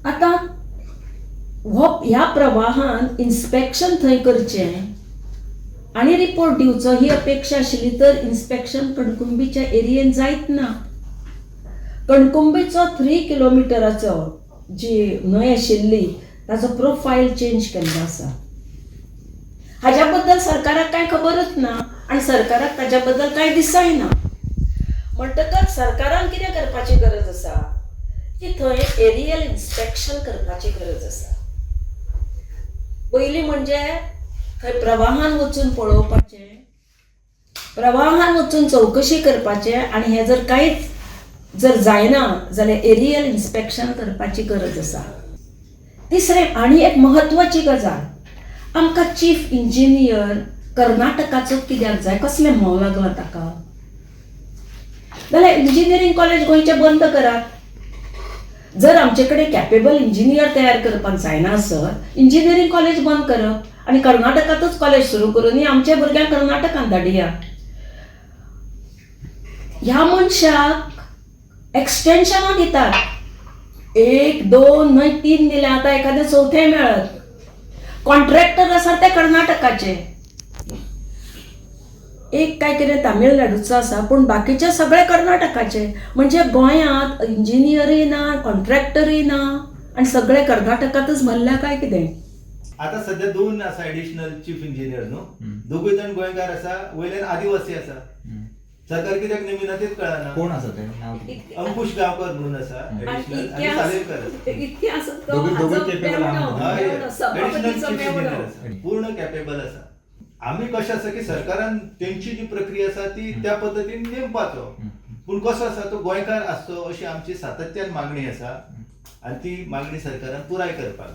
आतां हो ह्या प्रवाहान इन्स्पेक्शन थंय करचें आनी रिपोर्ट दिवचो ही अपेक्षा आशिल्ली, तर इन्स्पेक्शन कणकुंबीच्या एरियेन जायत ना. कणकुंबीचो 3 किलोमिटराचो जी न्हंय आशिल्ली ताचो प्रोफायल चेंज केल्लो आसा. हाज्या बद्दल सरकाराक कांय खबरच ना आनी सरकाराक ताज्या बद्दल कांय दिसय ना. म्हणटकच सरकारान कितें करपाची गरज आसा की थंय एरियल इन्स्पेक्शन करपाची गरज आसा. पयलीं म्हणजे थंय प्रवाहान वचून पळोवपाचें, प्रवाहान वचून चवकशी करपाचें आनी हें जर कांयच जर जायना जाल्यार एरियल इन्स्पेक्शन करपाची गरज आसा. तिसरें आनी एक म्हत्वाची गजाल, आमकां चीफ इंजिनियर कर्नाटकाचो कित्याक जाय? कसलें म्होंव लागलां ताका? जाल्यार इंजिनियरींग कॉलेज गोंयचें बंद करात. जर आमचे कडेन कॅपेबल इंजिनियर तयार करपाक जायना आसत, इंजिनियरींग कॉलेज बंद करप आनी कर्नाटकांतूच कॉलेज सुरू करून आमच्या भुरग्यांक कर्नाटकांत धाडया. ह्या मनशाक एक्सटेन्शनां दितात, 1 2 न्हय 3 दिल्या, आतां एखादें चवथें मेळत. कॉन्ट्रॅक्टर आसा ते कर्नाटकाचे, एक काय कितें तामिळनाडूचो आसा, पूण बाकीचे सगळे कर्नाटकाचे. म्हणजे गोंयांत इंजिनियरूय ना, कॉन्ट्रॅक्टरूय ना आनी सगळे कर्नाटकांतच भरल्या काय कितें? आता सध्या 2 आसा एडिशनल चीफ इंजिनियर न्हू, दोगूय जाण गोंयकार आसा, वयल्यान आदिवासी आसा. सरकार कित्याक नेमिना तेच कळना. कोण आसा ते नाव कितें? अंकुश गांवकर म्हणून आसा एडिशनल आनी सालेलकर आसा. इतकें आसत तो दोगूय हाचो capable आहा. हय, मेवणो, एडिशनल सभापतीचो चीफ मेवणो. इंजिनियर आसा, पूर्ण कॅपेबल आसा. आमी कशें आसा की सरकारान तेंची जी प्रक्रिया आसा ती त्या पद्दतीन नेमपाचो, पूण कसो आसा तो गोंयकार आसचो अशी आमची सातत्यान मागणी आसा आनी ती मागणी सरकारान पुराय करपाक.